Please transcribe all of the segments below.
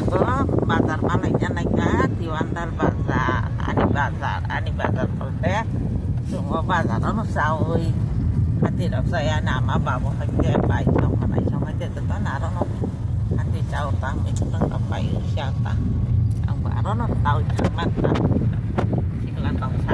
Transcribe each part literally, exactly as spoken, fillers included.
Bazar ma lai ja nai kha, Tiwandal bazar, ani bazar, ani bazar bolte chwng o bazar o no chawi. Hati rok chaya na ma babu hai khe bai song nai song hai khe joto na aro no hati chao ta, mi thang rok bai cha ta. Ang ba aro no chawi thang man ta. Sikla tong sa.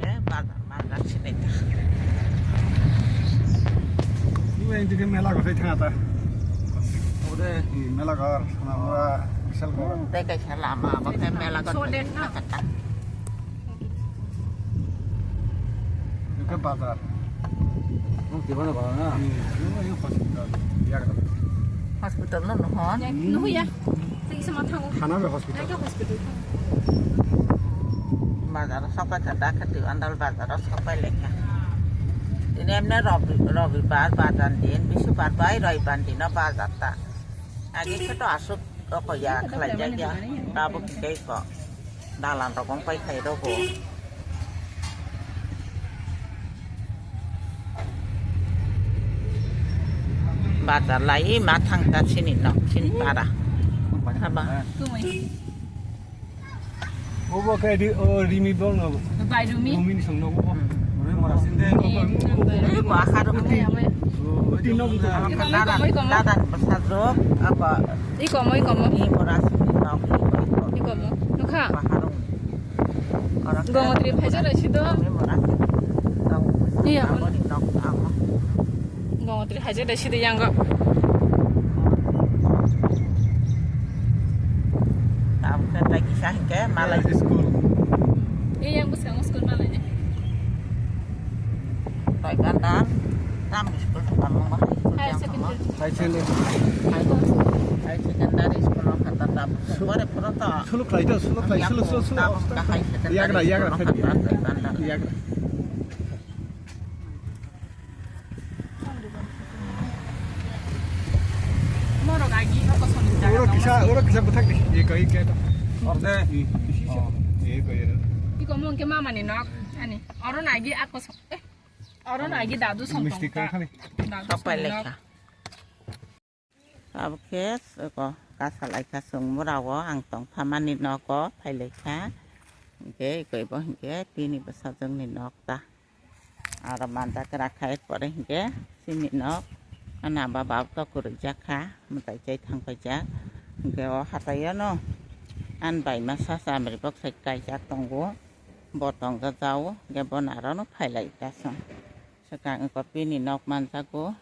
Eh, bazar. Manjak sinai ta. Iba yang tiga mela gosai thang ta. Ode. Mela gor, sana mura, misal gor. Hmm, tei kaisa lama, bo khe mela gor. Soden na. Itu bazar. Nung tiba na bazar na. Hmm, ini hospital. Ya kan. Hospital no no hon. Nuhu ya. Thank you so much. Thana be hospital. Thank you hospital. Bazar o sok pai kha da khe twi andal bazar o sok pai lai kha. Tini emne robi-, robibar bazar din, bisubar bai roibar dino bazar ta. Agi khe to aswk oko ya khlai jak ya. Tabuk tei ko. Dalan rok wng pai khai rw bo. Bazar lai ma thang ta chini nok chini para. Haba. Obo khe ri-, o, rimi bol no. Bai rumi. Rumi ni song no bo. Rumi mora sinde. Ri ko akha rumi. Tin no bo. Iko mo, iko mo, iko mo. Dada, dada bwsajwk, abo. Iko mo, iko mo. Ni mora sinde nok, iko, iko. Iko mo. Nukha. Akha rumi. Gongotri phaijak lai sido. Iya. Gongotri phaijak lai sido yango. Tabuk khe tai kisa hinkhe malai. School. Iya, yang bwskango school malai ni. Bai ganda, tam school tongma high school. Higher secondary. High secondary. Higher secondary school o kha ta tabuk. Su-, pore pore to. Suluk khlai to, suluk khlai, suluk, suluk, suluk. Tabuk ta higher secondary. Yagra, yagra, school o kha ta bai ganda. Yagra. Morok agi no kosong ni jaga. Oro kisa, oro kisa bwthak di. Ye kai ke to. Orde. Hmm. Oh, ye kai ro. Iko mo ke mama ni nok ani. Oro na agi ako sok. Eh. Oro na agi dadu song. Misti tong ka ta. Khani. Dadu sok pai song lekha. Nok. Abo khe eko kasa lai kha chwng mura o ang tong pha mani nogo phai lai kha. Hinkhe eko bo hinkhe bini bwsajwk ni nok ta. Aro manja kwrak khai pore hinkhe chini nok. Ana baba to kwrwi jak kha mwtai chai thang paijak. Hinkhe o hatai o no ani bai masa chamri bok sai kaijak tongo. Bo tong jak jao hinkhe bo naro no phai lai kha chwng. Swkang eko bini nok manjago.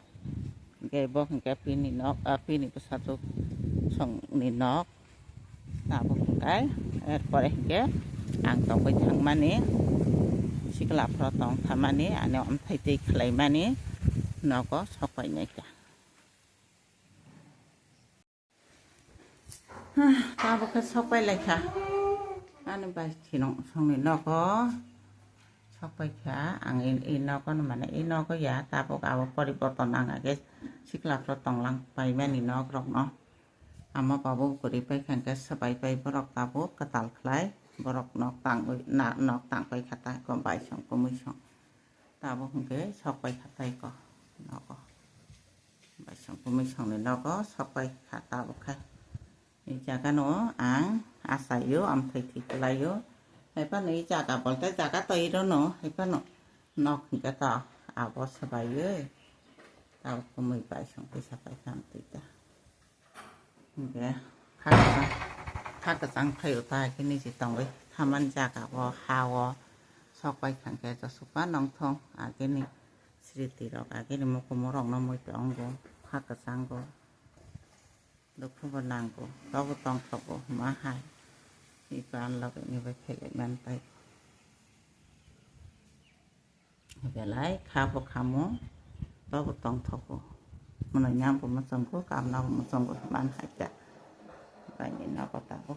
Hinkhe bo hinkhe bini nok, ah, bini bwsajwk songni nok. Tabuk hinkhe, er pore hinkhe ang tongwi thangmani, sikla phoro tong thamani, ani omthai twi khlaimani nogo sok painai kha. Tabuk khe sok pai lai kha. Ani bai sinong songni nogo sok pai kha. Ang i, i nogo no mane i nogo ya tabuk abo poriborton ang age sikla phoro tonglang paimani nok rok no. Ama babu kwrwi pai kha hwnkhe swbai pai borok tabuk kwtal khlai borok nok tangwi na nok tang pai kha ta kom bai song kumui song. Tabuk hwnkhe sok pai kha tai ko nogo. Baisong kumui songni nogo sok pai kha tabuk khe. I jaga no ang achaio, amthai thwi kwlaio. Hai phano i jaga bolte jaga twi rwno, hai phano nok hwnkhe ta abo swbaiwi. Tabuk kumui baisong kisa pai kha amtwi ta. Hwnkhe kha kwchang, kha kwchang phai o ta khe niji tongwi thamani jaga o ha o sok pai kha hwnkhe josuk pa nongthong agini. Sriti rok agini mukumu rok no mui tongo, ha kwchango, dukhu bo nango, tobo tongthogo, ma hai, iko ang loge ni bai khelai man tai. Belai kha bo khamo, tobo tongthogo, mwnwi nang bo muchungo, kamna bo muchungo, man hai kha, bai ni nogo tabuk.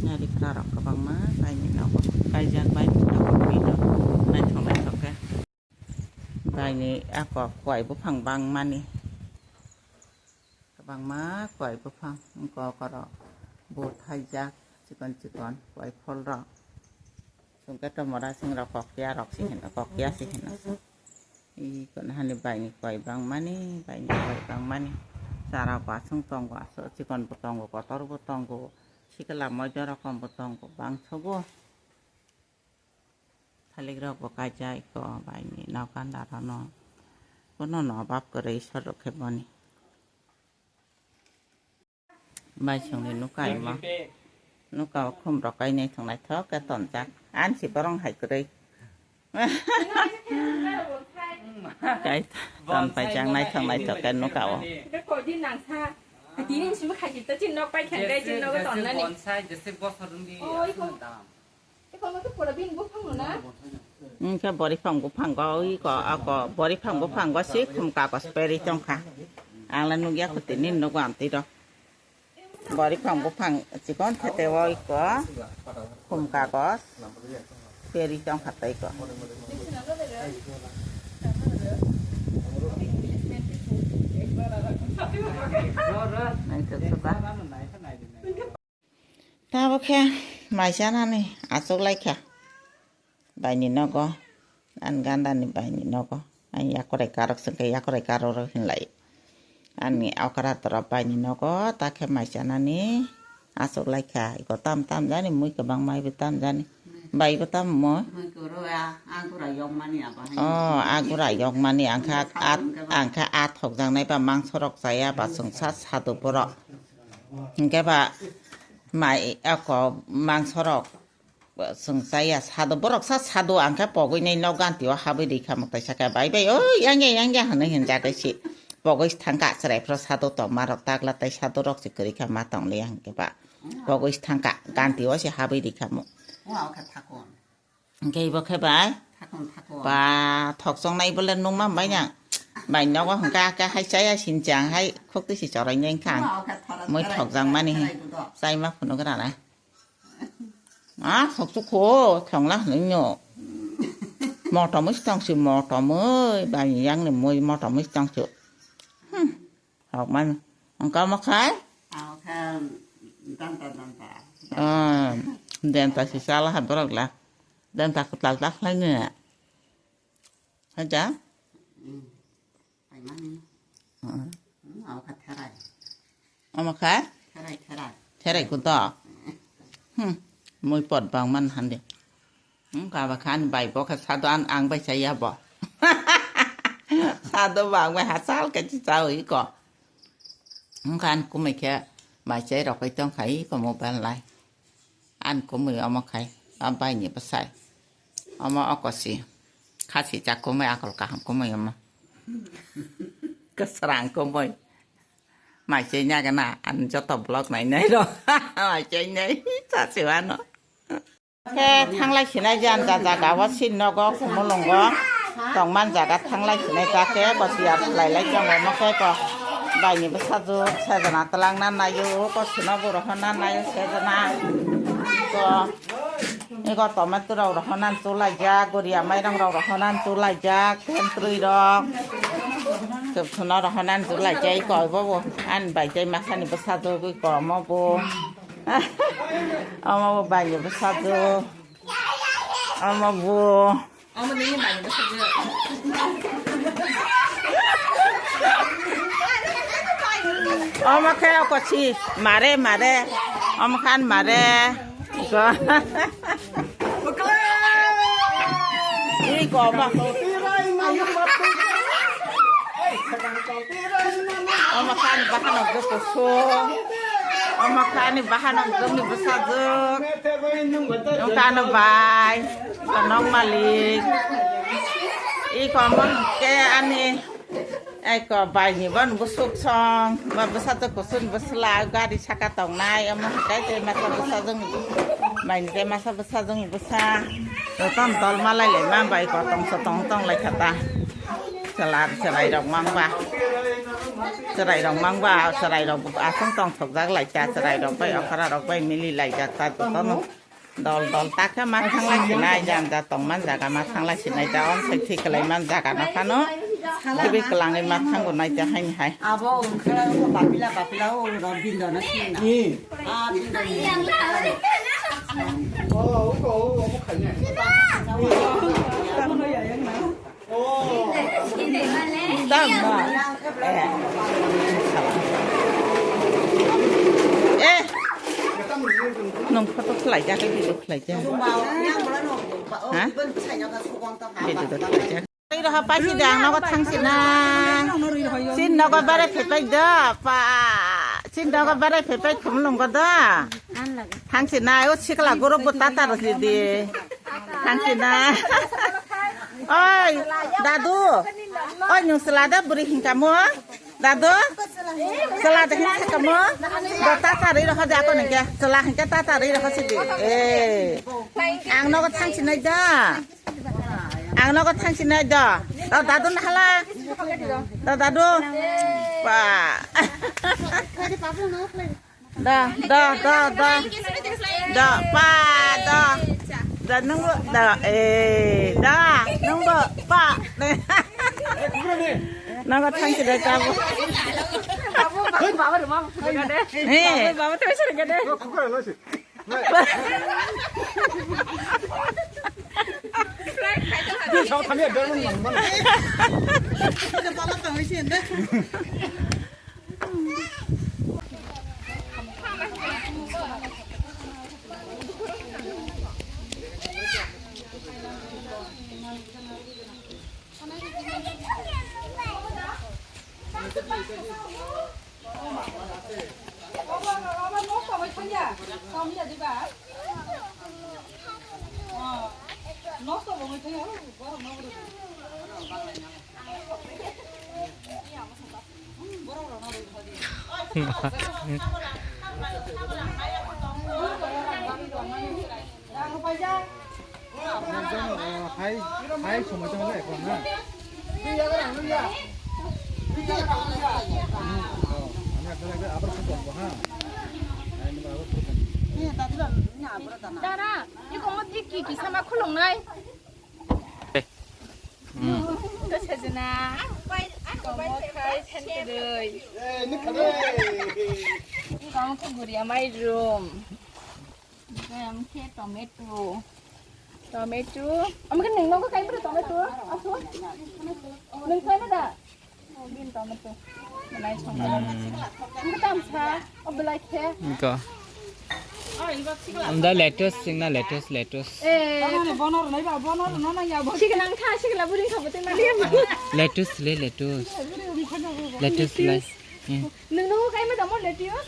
Narikra rok kwbangma baini nogo kaijak, baini nogo twi no naithok naithok khe. Baini ako kwai buphang bangmani. Bangma koi buphang, kokorok, bo thaijak, chikon chikon, koi pholrok. Chwngkhe tomora singrok kokya rok se hino, kokya se hino. I kono hani baini koi bangmani, baini koi bangmani. Chara bo aswng tongo, aswk chikon bo tongo, kotor bo tongo, sikla moido rokom bo tongo, bangsogo. Thalikrok bo kaijak iko baini nokandar no. Bono no obab kwrwi Isor rok khe boni. Bai songni nuka imo. Nuka o khum rok kai nai thong naithok khe tonjak. Ansi borong hai kwrwi. Kai ton paijak nai thong naithok khe nuka o. Tini simi khai kita chin nok pai khen kai chin nok ton nani. Bonsai jese bosor wngdi aswk dam. Wngkhe boriphang buphango iko ako boriphang buphango si khum kagos peri tongkha. Angla nukya kho tini nugo amtwi rok. Boriphang buphang chikon thete o iko khum kagos peri tongkha tei ko. Naithok suka. Tabo khe mai chanani achuk lai kha. Baini nogo, ani gandani baini nogo. Ani yakorai karok sengkhe yakorai karoro hinlai. Ani okra torop baini nogo, ta khe mai chanani achuk lai kha. Iko tam tam jani mui kwbang mai bo tam jani. Bai bo tam mo. Mui koro a, agura yokmani abo hai. Oh, agura yokmani angkha at, angkha at hokjaknai ba mangsorok chaya ba chwngsa sadu borok. Hinkhe ba mai ako mangsorok chwng chaya sadu borok sa sadu angkhe pogwi nai nok ganti o habwi rikha mwtai sakha bai bai oi yang ya yang ya hwnwi hinjakhe si pogwi thangkha chwrai phro sadu tongma rok takla tai sadu rok se kwrwi kha ma tong liya hinkhe ba pogwi thangkha ganti o se habwi rikha mo. Hinkhe ibo khe bai. Thakon, thakon. Ba, thokchoknai bole nungma bai nang. Bai nogo hwnkha khe hai chaya sinchang hai khukti si chorai nai wngkha ang. Mui thokjak mani hi. Chaima phunuk rana. Ah, thokchuk kho, thongla hwnwi no. Motomwi si tongsi, motomwi. Bai yang ni mui motomwi si tongsi. Hmm. Hok man. Ang kama khai? Ang khai danta, danta. Ah, danta si sala ha borok la. Danta kwtal ta khlai ne. Haja? Hmm. Hai mani. Hmm. Hmm, ang khai therai. Ama khai? Therai, therai. Therai kuto. Hmm. Mui pot bang man hande. Hmm, kaba khan bai bo kha sado an ang bai chaya bo. Sado bang bai ha sal ka chi chao iko. Hmm, khan kumai khe bai chai rok bai tong khai iko mobile lai. An kumui omo khai, a bai ni bwsai. Omo okosi. Khasi chak kumui akol kaham kumui omo. Kwsrang kumui. Mai chai nya gana, an joto vlog nai nai ro. Mai chai nai, chasi wano. Khe thanglai sinai jan ja jaga o sin nogo kumulungo tongman jaga thanglai sinai ta khe bo tiyar lai lai tongo mo khe bo bai ni bwsajwk sejana twlang na naio ko sino bo rohor na naio sejana ko ego tomato rok rohor nan chulai jak goria mairang rok rohor nan chulai jak thentwrwi rok kebsuna rohor nan chulai jak iko bo bo ani bai tei masa ni bwsajwk iko mo bo. Omo bo bai ni bwsajwk. Omo bo. Omo nini bai ni bwsajwk. Omo khe okosi mare mare. Omo khan mare. Iko ba. Omo khan bahan of the kusung. Omo khan bahan of the ni bwsajwk. Nokano bai. Nong malik. Iko omo ke ani. Eko bai ni ban busuk song. Ba bwsajwk kusung bwsla gari saka tongnai. Omo kai te masa bwsajwk. Bai ni te masa bwsajwk bwsa. Joton dol malai lai ma bai ko tong so tong tong lai khata. Chwla chwrai rok mangba. Chwrai rok mangba, chwrai rok aswng tong thokjak lai cha, chwrai rok bai okra rok bai mili lai jak ta jotono. Dol dol ta khe ma thang lai sinai jang ja tong man jaga ma thang lai sinai ta on sai thik lai man jaga no phano. Tebwi kwlangwi ma thango naita haini hai. Abo wngkha bapila bapila o rw bindo no sina. Ah, bindo. Tama. Eh. Eh. Nung photo khlaijak, video khlaijak. Ha? Video khlaijak. Tei roha paisi de ang nogo thangsi na. Sin nogo bare phepai do. Pa. Sin nogo bare phepai khumlung go do. Thangsi na o sikla guru buta tar si di. Thangsi na. Oi, dadu. Oi, nung sela da buri hingkamo. Dadu. Sela da hingkamo. Do ta tar ri roha de ako nengke. Sela hingke ta tar ri roha si di. Eh. Ang nogo thangsi nai da. Ang nogo thangsinai do. Do dadu nahala. Do dadu. Pa. Do, do, do, do. Do, pa, do. Do nunggu, do, eh, do nunggu, pa. Nogo thangsinai tabu. Eh. Hai, hai, সময় তো হলো এখন না। আমি একদম একদম আবার খুব বলবো, হ্যাঁ। Dara, iko mo diki kisa ma khulung nai. Hmm. To sajana. Komo khai sen kwrwi. Komo khe guria mai rum. Komo khe tomato. Tomato. Omo khe nwng nogo kai bwrwi tomato? Asu? Nwng kai na da? Omo khe tamo sa. O belai khe. Iko. Amda lettuce singna lettuce, lettuce. Eh. Siklang kha, sikla buri kha bwtwi mali. Lettuce le, lettuce. Lettuce le. Hmm. Nwng nogo kaima tamo lettuce?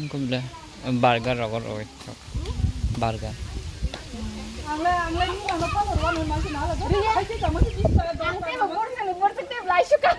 Engko bwle burger rogo rwui. Burger. Ang le, ang le, ni ano pa rwani ma se na la. Riya. Hai se tamo se bis ta. Ang te mo bor se, bor se te blai suka.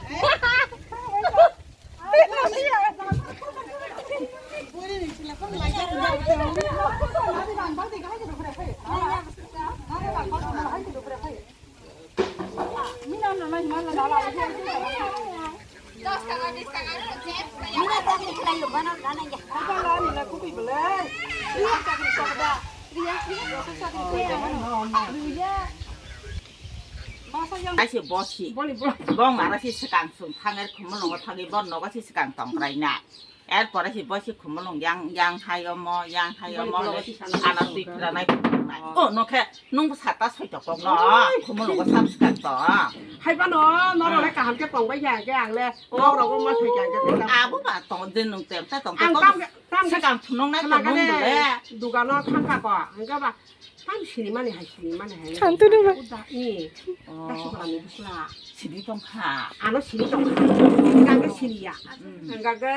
Aise bosi. Bong mara si swkang sung thanger khumulungo thangwi bon nogo si swkang tongkraina. Er pore si bosi khumulung yang, yang hai omo, yang hai omo, ano twi phranai. Oh, nokhe nung bo sata soi tokok no. Khumulungo sab swkang to. Hai bano, norok le kaham khe tongbai ya, hingke ang le norok rok ma thai kha, hingke abo ba tong, je nung tem ta tong. Ang tam, tam swkang thunung nai khna tong nung gane bole. Dugano thangkha ko, hingke ba tam sinimani hai, sinimani hai. Thantu nung ba. Uda, i. Oh. Kasu kora ni bisla. Sini tongkha. Ano sini tongkha. Hingke sini ya. Hmm. Hingke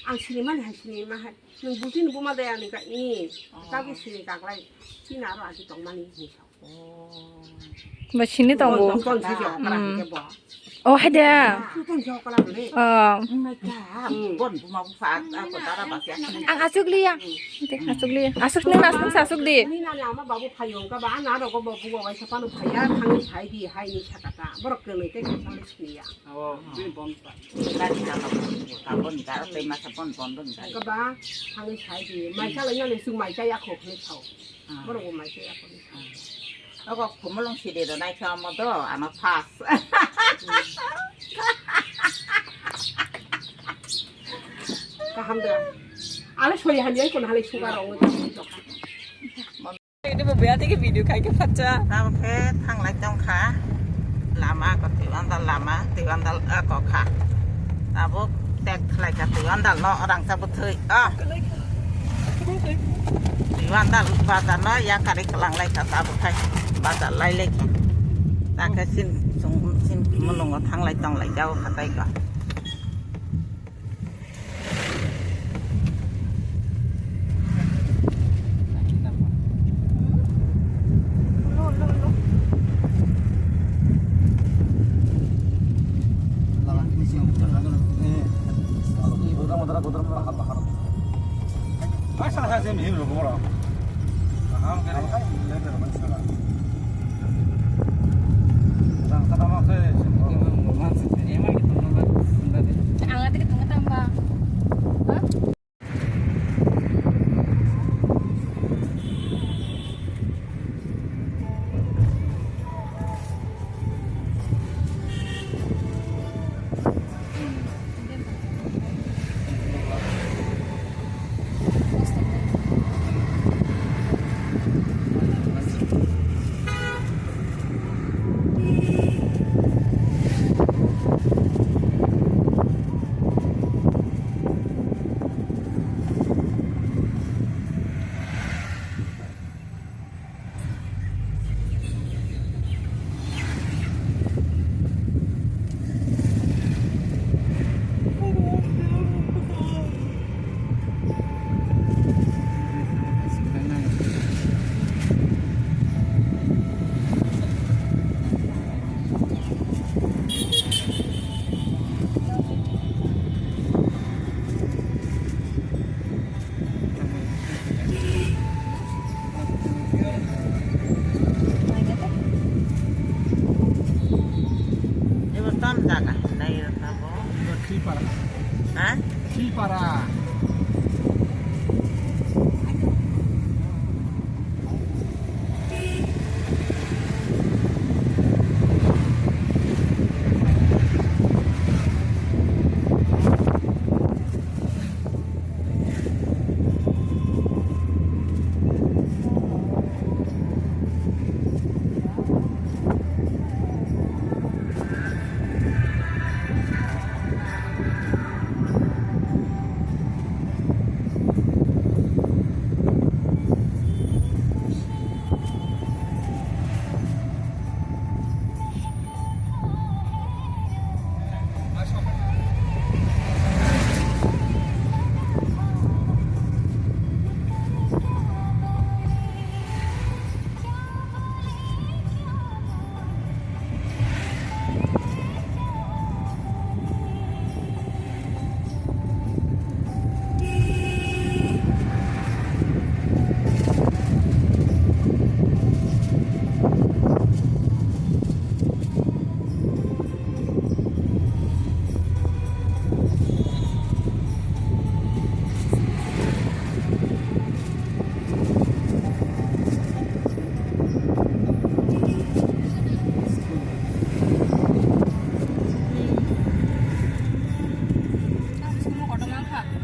ang sinimani hai, sinima hai. Nung buti ni buma daya ni ka, i. Oh. Tabi sini kaklai. Sini aro agi tongmani ni sa. Ba sini tongo. Ton si jo kala Hmm. ke bo. Oh, hai da. Ton si jo kala le. Oh. Nai ka. Hmm. Bon buma bu fa ta ko dara ba sia. Ang asuk liya. Te asuk liya. Asuk ni mas mas asuk di. Ni na ni ama babu phayong ka ba na ro ko bo bu wa sa panu phaya thang sai di hai ni sa ka ta. Borok ke le te ke sa ni ya. Oh, bini bon pa. Gari ka ba bu ka bon ka te ma sa bon bon don ka. Ka ba thang sai di. Mai sa le na le su mai sa ya kho khle thau. Ah. Borok bo mai sa ya kho. Ah. Ogo khumulwng sidi rwnai khe omo do ano first. Kaham de. Ano soi hamya kono halai sugar rong. Ini mo bea tiki video khai khe phatcha. Tamo khe thanglai tongkha. Lama ko tiwandal lama, tiwandal ako kha. Tabuk tek khlai kha tiwandal no rangchak bwthwi. Ah. Tiwandal bazar no yakari kwlang lai kha tabuk khai. Bazar lai lai kha. Ta khe sin sung sin mulungo thanglai tonglai jao kha tai ko. Ang ati ka tong ka tang ba. Ha? Ibo tam jaga hinai rwkha bo. Khilpara. Ha? Khilpara.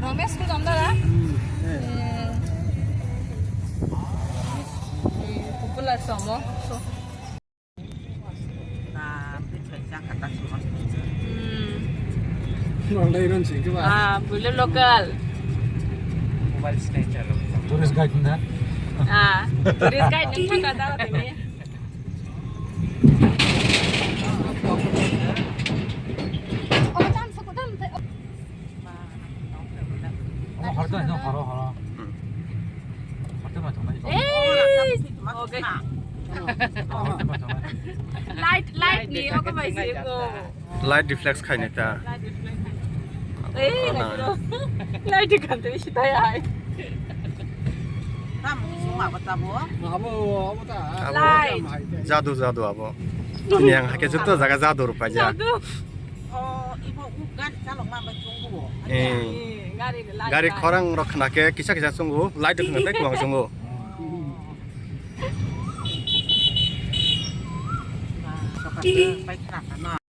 Romesh ko jom dara? Eh. Popular somo. Hmm. Nang dai ron sing ke ba? Ah, pulo local. Mobile snatcher. Tourist guide na? Ah, tourist guide ni thang ka dara tini. Omo hor to, no, horo, horo. Hmm. Hor to ma thumai. Ei! Okay. Hor to ma thumai. Light, light ni, oko bai si ko. Light reflex khai ni ta. Light reflex khai. Ei, corona. Light kan te si tai ai. Tam sung apa tabo? Abo, abo ta. Abo. Light. Jadu, jadu abo. Yang hake joto jaga jadu rupa ja. Jadu. Oh, ibo u gari chalok ma bai chungo. Eh. Eh, gari le light. Gari khorang rok khna khe kisa kisa chungo, light rok khna tei kwbang chungo. Oh. Paikha na no.